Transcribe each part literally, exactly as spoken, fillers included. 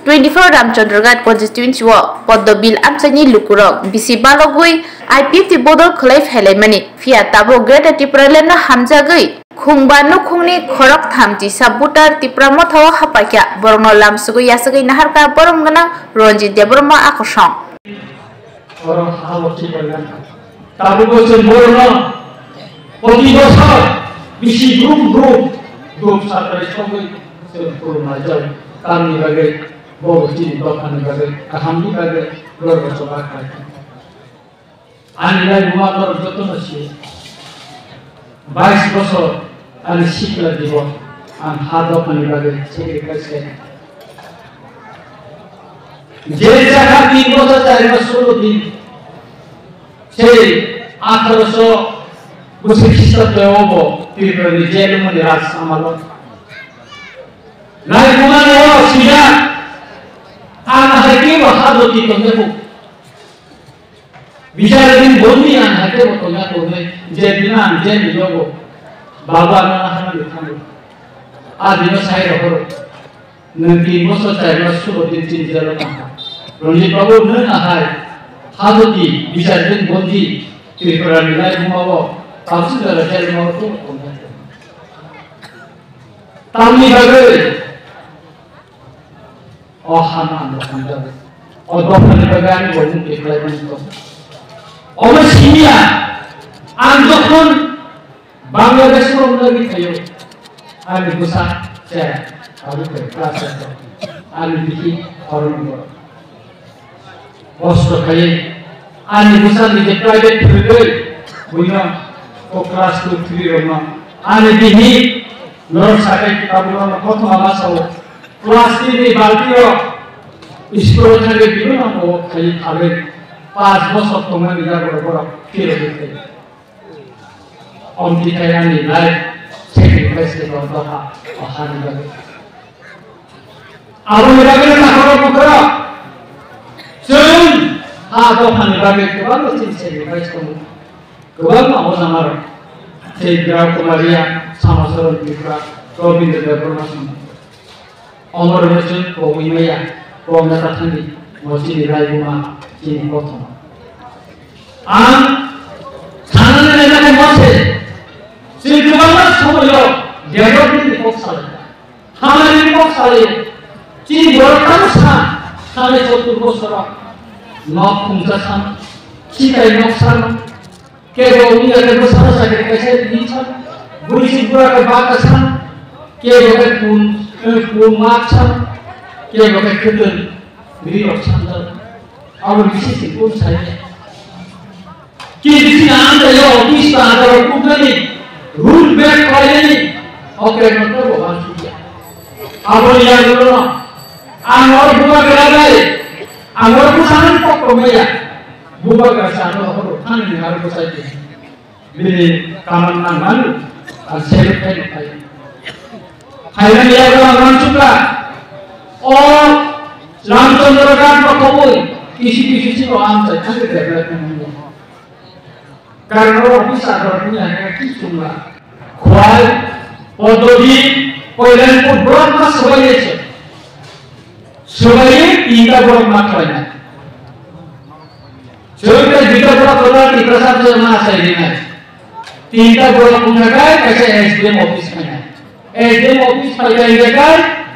twenty-four Ramchandraghat constituency o Poddo Bill amchaini lukurok bisi balogwi I P F T bodol khwlai phailaimani, phiya tabuk Greater Tipraland no hamjagwi khungba nukhungni khorok tham tisa voter Tipra Motha o hapaikha, borokno lamsugwi yasugwi naharkha borom gwnang Ranjit Debbarma akosong. Oro ha bo thik bai lang. Tabuk bo chwng borokno proti bosor bisi group group group satrai sogwi chwng khulumnai jai. Tamni bagwi bo bo chini dophani bagwi kahamni bagwi borok choba khai. Ani lai buma borok jotono si. Bais bosor ani sikla dibo ang ha dophani bagwi sacrifice khaikha. Je jaga tin bosor chari mas sulo din, sei atharoso bwswk Khristabde obo Tripura ni jail mani raj amalo. Lai buma ni o sida ang hai kebo ha doti tongjago. Bichar din bondi ang hai kebo tongya tongnai, je din ang je ni yogo. Baba na hana di thango. A dino sai ro horo. Nwng tin bosor chari mas sulo din tin jelo tangkha. Ranjit babu nwng ahai. Hajoti bichar din bondi. Tripura ni lai buma o. Tausi jara jelo ma o tongya. Tamni bagwi. O hama ang hamjak. O dophani bagwi ani bo mung tiklai mani to. Omo simiya ang jokhon Bangladesh o wngwi thaio. Ani bwsa se abo khe class eight o. Ani bihi khoroknwi borok. Kosto khaiwi ani bwsani je private phwrwngwi buino o class two three rokno ani bihi norok sakai tabuk rokno kothoma basa o class three ni balti rok school o thangwi bini no o khai thalwi paanch bosor tongmani yago borok phirogwi thai. Omtwi khe ani life sacrifice khe tong doha o hani bagwi. Aboni bagwi nakhoro bukhoro chwng ha dophani bagwi kwbangma chini sacrifice tongo. Kwbangma o jamarok tei Bira Kumaria, Samasaran Tripura, Robindra Debbarma song. Omo rwgwi chwng kogwi maya, kok neta thangwi, bo chini raibuma, chini kothoma. Ang sanani nainani mose, chini kwbangma somoyo development ni kok salai, hamari ni kok salai, chini borok tamo sa, thani sottur bosoro nok khungsa san, chitai nok san, kebo wngya khe bwsano sakri kaisa ri san, bwrwi si bura khe ba ka san, kebo khe pun, eh, pun mak san, kebo khe khwtwng ri rok san. Abo bisi se kun sai. Ki bisi na ang ya office ta ada rok kuknani, rule break khlainani, okre no to bo ban sukya. Abo ya no, ang or buka gra dai, ang or buka nan pok ko maya. Bubagra sano horo thani ni aro bwsai di. Bini kaman nang manu, ang seluk khai khai. Phainani yago ang uansukha. O Ramchandra Ghat no khoboi kisi kisi sino ang sai thangwi development wngwi. Karon o office ador ni ang ki chungla. Khwai, Pododi, Koilanpur borok ma swbai se. Swbai tinta borok ma khlaina. Chwng tei duita borok kwtal Tiprasa chwng ma achai rinai. Tinta borok wngkha khe kaisa S D M office phainai. S D M office phaikha hingkha khe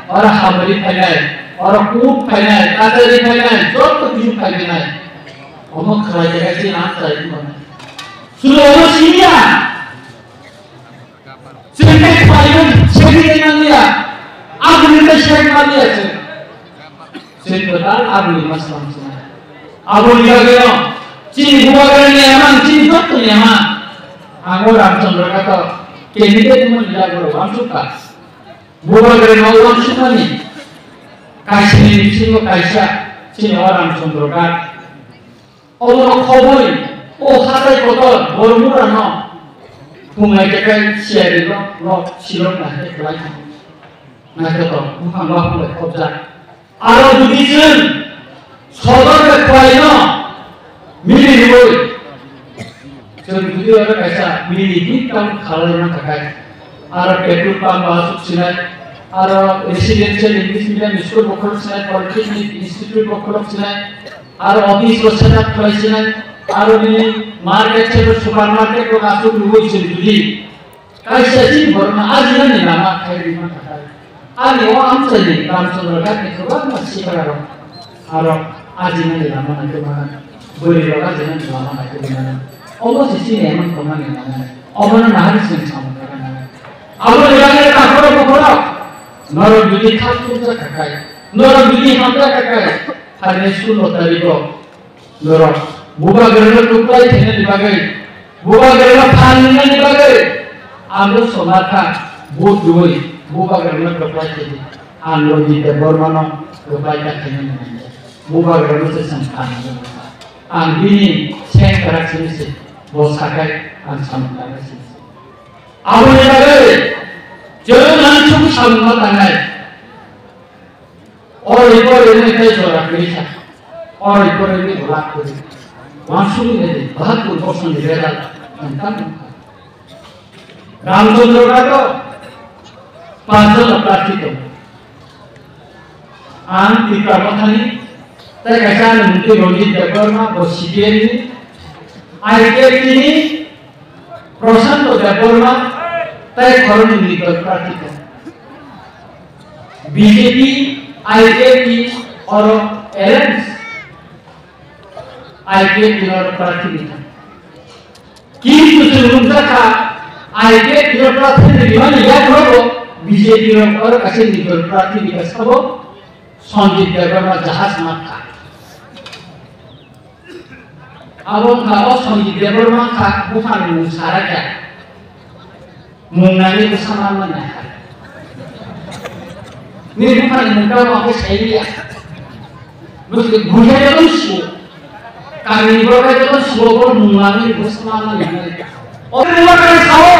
oro hamari phainai, oro court phainai, kachari phainai, joto kisu phainai. Omo khlai khe kaisa na achai rinai. Sulo omo siniya. Chwng khe khlaimani segwi tei manliya, aboni tei segwi manliya chwng. Chwng kwtal aboni ma swlam chwng. Aboni bagwino chini Bubagrani ama, chini jottoni ama. Ang o Ramchandra Ghat o candidate wngmani yago uansukha. Bubagrano uansukmani kaisani bisingo kaisa chini o Ramchandra Ghat. Oborok khobwi o hatai kotor Bormurano phungai khe kai siyari rok no silok nai khe kwlai thang. Naithotok buphang buphang bai khobjak. Aro judi chwng sodor bai khwlaino mili riwi, chwng judi oro kaisa mili hit tang khalai man kha kai, aro petrol pump ba aswk sinai, Aro residential English medium school bo khuluk sinai, polytechnic institute bo khuluk sinai, aro office bo set up khlai sinai, aro nini market se supermarket bo aswk rwui se jodi kaisa chini borokno ajinani lama khai rima khatai. Ani o amchaini Ramchandra Ghat ni kwbangma sikla rok aro ajinani lama naitwi mano, bwrwi rok ajinani lama naitwi mano. Omo se chini emang tongmani nangnai. Omono nahari chwng samung khaina nangnai. Aboni bagwi takhoro bukhoro norok jodi khak thumjak kha khai, norok jodi hamjak kha khai, phainai sulo tariko norok bubagrano kwplai khainani bagwi, bubagrano phan wngnani bagwi ang no sonar kha, vote rwui bubagrano kwplai khaidi. Ang Ranjit Debbarmano kwplai ta khainani nangya. Bubagrano se chwng phan wngnani bagwi. Ang bini seng kwrak simi se, bo sakai ang samung tangnai simi se. Aboni bagwi chwng ang chuk samung ma tangnai. Oro ipor ini kai jora kiri sa. Oro ipor ini golak kiri. Wansuk ini di, bahatur bosong di redal. Tentang Ramchandra Ghat o panchjona prarthi tongo. Ang Tipra Mothani, tei kaisa ani mungtwi Ranjit Debbarma, bo C P M ni, I P F T ni, Prashanto Debbarma, tei khoroknwi nirdoy prarthi tongo. B J P, I P F T oro alliance, I P F T oro prarthi rikha. Kintu chwng nukjakha, I P F T oro prarthi rimani yagulogo B J P oro kaisa nirdoy prarthi rikha sabo Sanjit Debbarma jahaj makha. Abo wngkha o Sanjit Debbarma wngkha buphang mung sarakya. Mung nangwi bwsa manmani hai. Nini buphani mung tamo khe sailiya. Bwswk bujaino tong suo. Kamini borok bai tong suo, bo mung nangwi bwsa manmani hai. O ni bakra sao.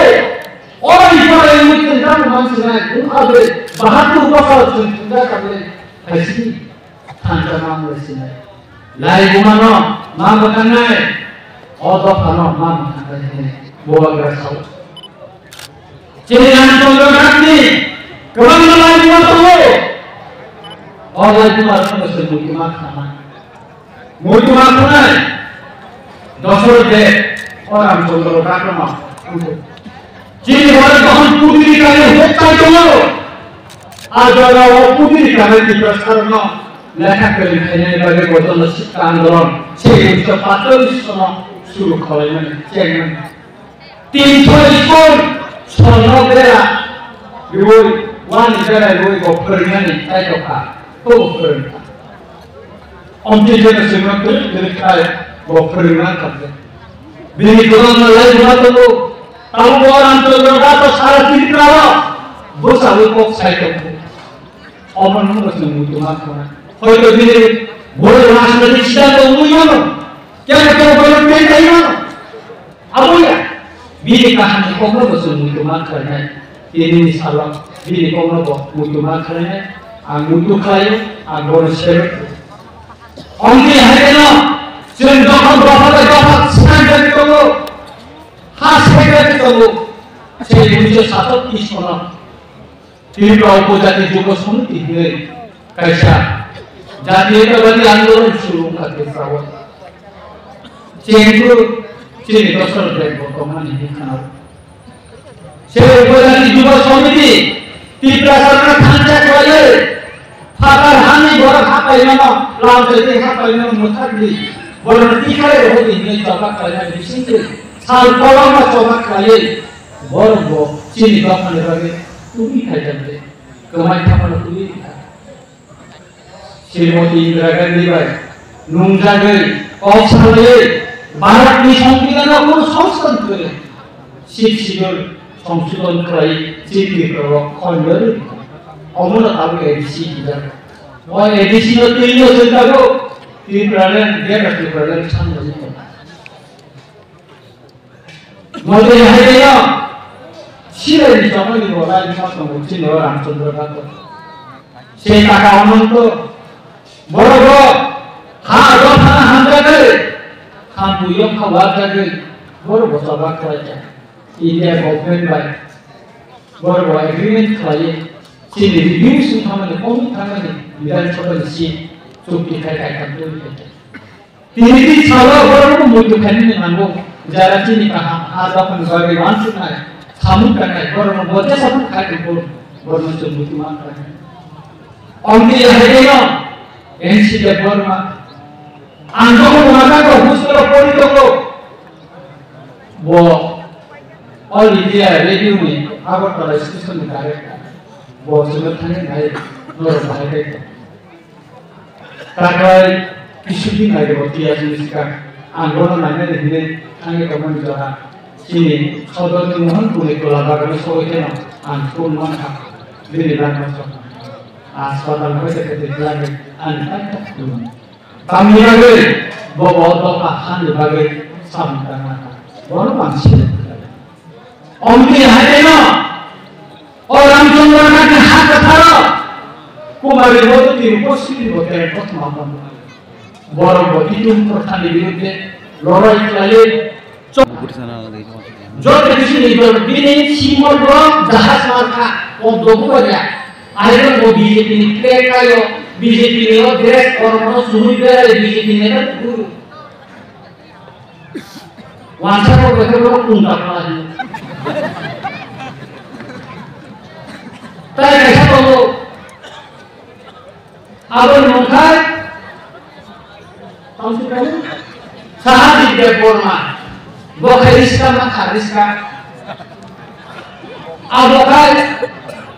O ni bakra ni mung tamo mansinai. Bungkha be bahatur bosor chwng chwngda kamle. Haisi. Thansa ma mung sinai. Lai bumano ma mwthangnai, o dophano ma mwthangnai hwnwi bubagra sao. Chini Ramchandra Ghatni kwbangma lai buma tongo. O lai buma rokno se muituma khanai. Muituma khanai. Dosoro de o Ramchandra Ghatno. Chini hwnwi kaham putri kani hoktai tongo. A jora o putri kani Tiprasarokno lekha kwrwng khainani bagwi bojono sikta andolon se unnish patallish sono suru khwlaimani chengnani. Tinso school sono bera riwi wani bera riwi bo phwrwngnani tei tokha, bo phwrwngkha. Omtwi jeno chwngno kwrwk kwrwk khai bo phwrwngna thangkhe. Bini kwbangma laibuma tongo. Tabuk bo Ramchandra Ghat o sara Tripura o bwsajwk kok sai tongo. Omo nungno chwng muitu ma khna. Hoito bini boi rajnaitik siddhanto wngwi mano. Kebo kebo boino tei tei mano. Abo ya, bini kaham ni kokno bo chwng muitu ma khlainai. Tinini salo bini kokno bo muitu ma khlainai. Ang muitu khlaio, ang bono sero. Omni hai no, chwng jokhon dopha bai dopha swkang jagwi tongo, ha swkang jagwi tongo, se unnish satatris sono. Tripura Upojati Jubo Samiti hinwi kaisa jatiyotabadi andolon suru wngkha Tripura o. Chengkru chini dosor bag bo tongmani hinwi khna-o. Se Upojati Jubo Samiti Tiprasarokno thansa khlaiwi, phatar hani borok hapaimano, lamchaitwi hapaimano mwthakdi, borokno tikhalai rwdi hinwi choba khlainani bisingtwi sal kolokma choba khlaiwi, borok bo chini dophani bagwi tubui khaijak de, kwmai thaphano tubui rikha. Srimati Indira Gandhi bai nungjagwi kok salaiwi Bharatni Songbidanno kunu songsodhon kwrwi Sixth Schedule songsodhon khlai chini Tripura o khonjorwi rikha. Omono tabuk A D C hwnjak. O A D C no twino chwng tabuk Tipraland, Greater Tipraland sanjagwi tongo. Modi hai no, silai ni chongmani bo lai ma tongo chini o Ramchandra Ghat o. Se taka ononto, borok bo ha dophano hamjagwi, khampui yongkha wajagwi, borok bo choba khlaijak. India government bai borok bo agreement khlaiwi, Chini review sing thangmani, kongwi thangmani, Bidhan Sabha ni seat chukti khai khai thang twi khai. Tini di salo borok no muitu khainani nango, jara chini kaham ha dophani bagwi wansuknai, samung tangnai, borok no bo jesa phano khai tongkho, borok no chwng muitu man kha. Omni hai no, N C Debbarma, ang jokhon mata ko hostel o pori tongo, bo All India Radio ni Agartala station ni director, bo chwngno thani nai, norok bahai tei. Takhai kisudi nai bo tiya jini sika. Ang bono nai nai hinwi thangwi tongmani jora. Chini sodorni Mohan Pune tola bagano sogwi kheno ang phone mankha. Bini bagno sokha. Aspatal hoi se kete khlai ani tak tak dun. Tamni bagwi bobo doka hani bagwi samung tangna. Bono bangsi. Omni hai no. O Ramchandra Nath ni ha kwtharo Kumari Bodoti Upasthi bo tere kothoma kothoma. Borok bo Titum Prothani biruddhe lorai khlaiwi joto bisi ni dol bini simol bo jahaj mar kha, o dobu ba ya. Ahai bo B J P ni flag kaio, B J P ni o dress korom no sumui berai B J P ni neta guru. Wansa ko khe borok kung ta phala hinwi. Tai kaisa tongo. Aboni mung khai Sahadev Debbarma. Bo khai riska ma kha riska. Abo khai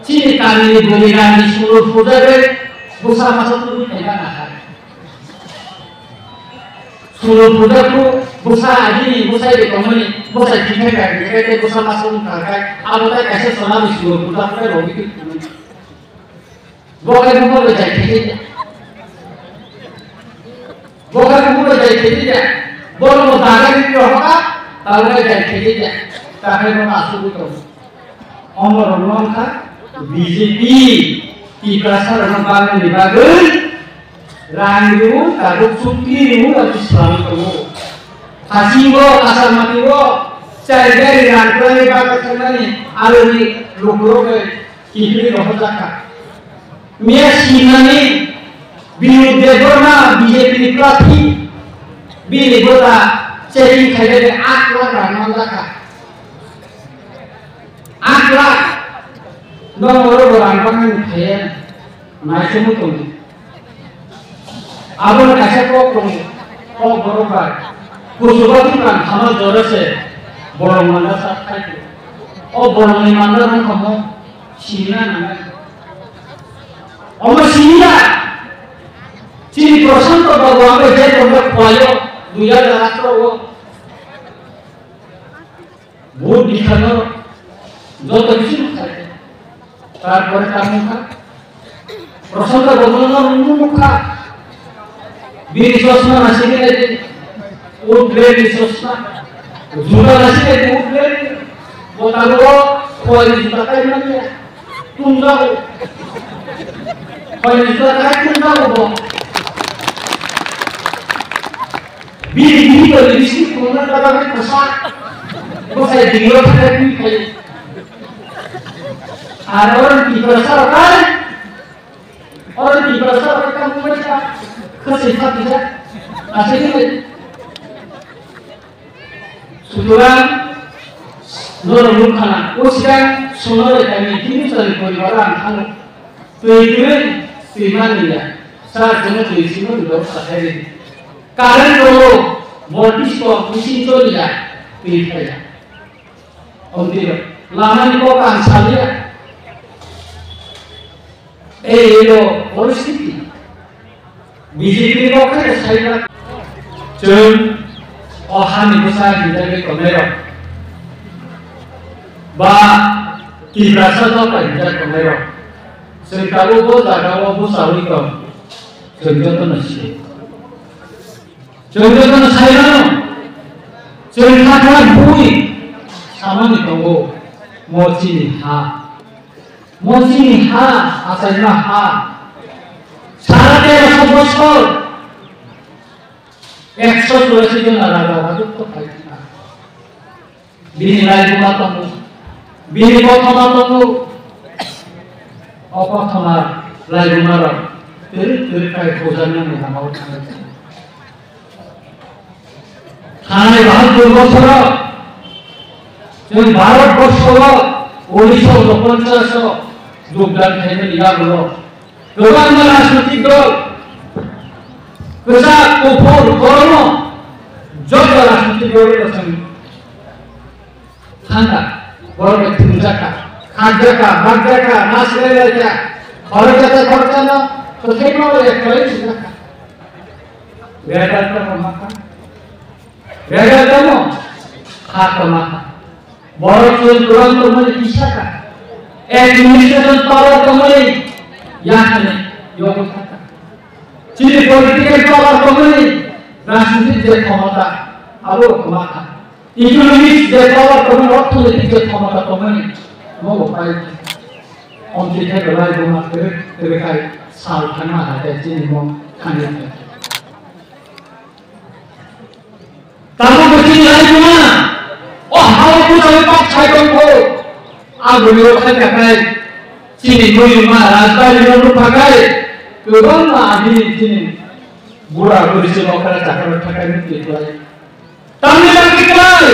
chini kami ni bwrwi rang ni sulur puja bai bwsa masa tubui khaina nahar. Sulo puja kho bwsa agini bwsai de tongmani bwsai thikhe ga thikhe tei bwsa masa wng kha khe abo tai kaisa sona ni sulo puja khe logi twi thumani. Bo khe bubo bai jai thikhe ya. Bo khe bubo bai jai thikhe ya. Bo no daga ni rohka ta bai jai thikhe ya. Ta khe bo asu tong. Omo rok no wngkha B J P Tiprasa rok no bangnani bagwi rang rw, tabuk chukti rw, abo swlangwi tongo. Hasingo, Kasarmati o chai gari rang kwlangwi bagwi thangnani aroni lukurok bai kiphilwi rohorjak kha. Miya sinani Binu Debbarma B J P ni prarthi bini bwta checking khainani aat lakh rang manjak kha. Aat lakh no oro bo rang pangnani phaiya naisingwi tongdi. Abono kaisa kok tongo, kok borok bai. Kuchugo Tipra thama jora se bolong manda sak khai. O bolongni manda rong kamo sina nangnai. Omo siniya. Chini Prashanto Babu ang je tongo khlaio, dui hajar atharo o. Vote bikhano joto bisingo khlai. Tarpore tamo kha. Prashanto Babu no nung nung kha. Bini chosma nasi khe nai di. Ut beri chosma. Juta nasi khe di ut beri. Bo tamo khoi juta kai manya. Tungjago. Khoi juta kai tungjago bo. Bini bini ko bisi khulumna ta bagwi kwsa. Bwsai bini o thangwi twi phai. Ar oro ni Tiprasa rok kai. Oro ni Tiprasa rok kai tamo bai kha. Khasi kha tisa. Asai ni. Sutorang norok nukha na. O siya sonore kami tini sari poribar ang thango. Twi twi twi mani ya. Sa jono twi sino ni dok sa hai. Current rolo, voltage ko machine choli ya, twi phai ya. Omtiro, lama ni kok ang saliya. Ei elo poristhiti. B J P ni kok khe sai na. Chwng o hani bwsa hinjagwi tongnai rok. Ba Tiprasa jotha hinjak tongnai rok. Chwng tabuk bo jaga o bwsawi tong. Chwng jotono sio. Chwng jotono sai mano. Chwng kha kha bui samani tongo. Mo chini ha. Mo chini ha, achaima ha. Sara terosho bosor. Ekso churashi jon raja rajotwo khai kha. Bini laibuma tongo, bini kothoma tongo. O kothoma laibuma rok twrwk twrwk khai puja nangni lama o thangnai. Thangnai bahatur bosoro chwng Bharat borsho o unisho unoponchas o jogdan khaimani yagulo kwbangma rajnitik dol kwchak, kuphur, koromo joto rajnitik dol no chwng thangkha, borok bai thumjakha, khakjakha, bakjakha, nasilailaikha, khorokjata khoroksano kwthaima bai ekhalai singjakha. Radar tamo makha, radar tamo kha tamo makha. Borok chwng kwbang tongmani kisakha, administration power tongmani yakhani yogo thangkha. Chini political power tongmani rajnitik je khomota abo kwmakha. Economics je power tongmani, orthonoitik je khomota tongmani, mobo pai khe. Omtwi khe belai buma kwrwi kwrwi khai sal thangma hai khe chini mung thangwi khe. Tamo bo chini laibuma, o hao kuchai kok sai tongkho. Aboni o khai kha khai chini muyuma rajbari no nukha khai kwbangma abini chini bura buri se nokra chakra thakai nukwi khlai. Tamni bagwi khlai,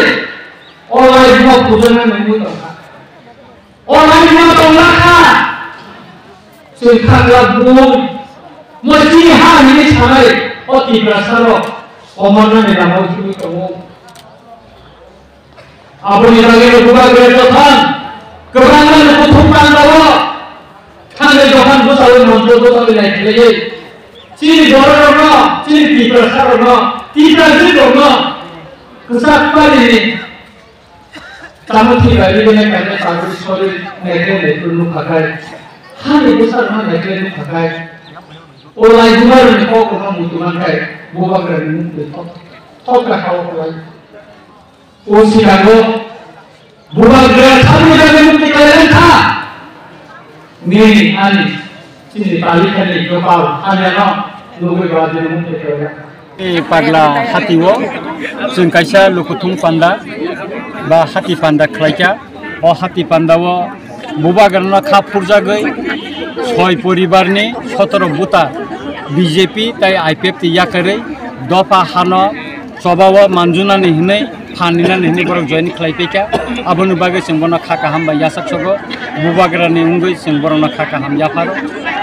o laibuma puja nangwi tongkha. O laibuma tongna kha. Chwng khakla bui. Mo chini ha hinwi sanai o Tiprasa rok komornani lama o thangwi tongo. Aboni bagwi no bubagra Johan kwbangma no kuthum tangdao. Thangwi Johan bwsalo montor bwsalo naikhlaiwi chini bororokno, chini Tiprasarokno, Tiprajwirokno kwchak parini tamo thwi bai rwgwinai kainwi pagwi sori naikhlai naiphuru nukha khai, hani bwsarokno naikhlai nukha khai, o laibuma rokni kokrokno muitu man khai bubagrani mung twi thok thok kha o kwlai. O sikango bubagra saboni bagwi mukti khlai kha. Nini ani chini talikhani dopal hamyano nugwi ba dini mukti khlai kha. Ni pagla hati o chwng kaisa lukuthung panda ba hati panda khlai kha. O hati panda o bubagrano kha phurjagwi soi poribarni sotoro buta B J P tai I P F T yakarwi dopha hano choba o manjunani hinwi phan ninani hinwi borok join khlai paikha. Aboni bagwi chwng bono kha kaham bai yachak sogo, bubagrani wngwi chwng borokno kha kaham yapharo.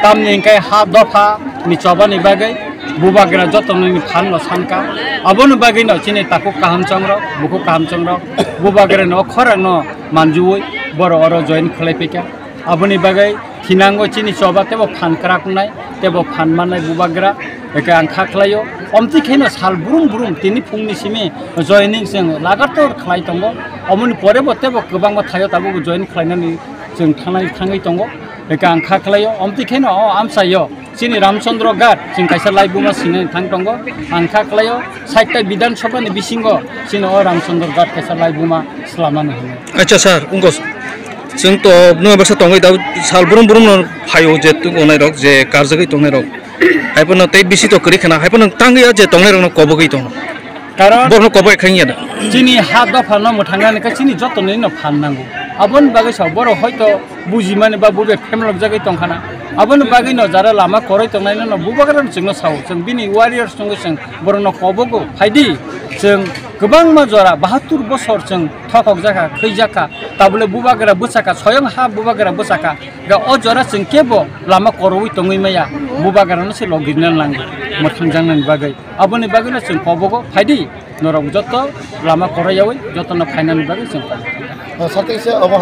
Tamni hwnkhe ha dopha ni choba ni bagwi bubagra jotono ni phan no sankha. Aboni bagwi no chini takhuk kaham chongrok, bukhuk kaham chongrok bubagrani o khorang no manjuwi borok oro join khlai paikha. Aboni bagwi thinango chini choba tebo phan kwrak wngnai, tebo phan mannai bubagra, eke ang kha khlaio. Omtwi khaino sal brum brum tini phungni simi joining chwng lagator khlai tongo. Omoni pore bo tebo kwbangma thaio tabuk join khlainani chwng thangnai thangwi tongo. Eke ang kha khlaio. Omtwi khaino o amchaio chini Ramchandra Ghat chwng kaisa laibuma singnani thang tongo. Ang kha khlaio, saitta Bidhan Sabha ni bisingo chini o Ramchandra Ghat kaisa laibuma swlamani hwnwi. Acha sir, wngkha chwng to nwng baksa tongwi da sal brum brum no phaio je tongnai rok je karjagwi tongnai rok. Haiphano tei bisi to kwrwi khana, haiphano tangwi ya je tongnai rok no kobogwi tongo. Karon borok no kobogwi khangya da. Chini ha dopha no mwthangna ni khe chini joto ni no phan nango. Aboni bagwi sa borok hoito bujimani ba bubai phemlok jagwi tongkhana. Aboni bagwi no jara lama koroi tongnai no bubagra no chwngno sao. Chwng bini warriors chwngwi chwng borokno kobogo phaidi. Chwng kwbangma jora bahatur bosor chwng thokhok jakha, khwi jakha, tabule bubagra bwsakha, soyong ha bubagra bwsakha. Ga o jora chwng kebo lama koroi tongwi maya, bubagrano se logirna nango mwthang jangnani bagwi. Aboni bagwino chwng kobogo phaidi, norok joto lama koroi yawi jotono phainani bagwi chwng kobogo. Sate se obo hai.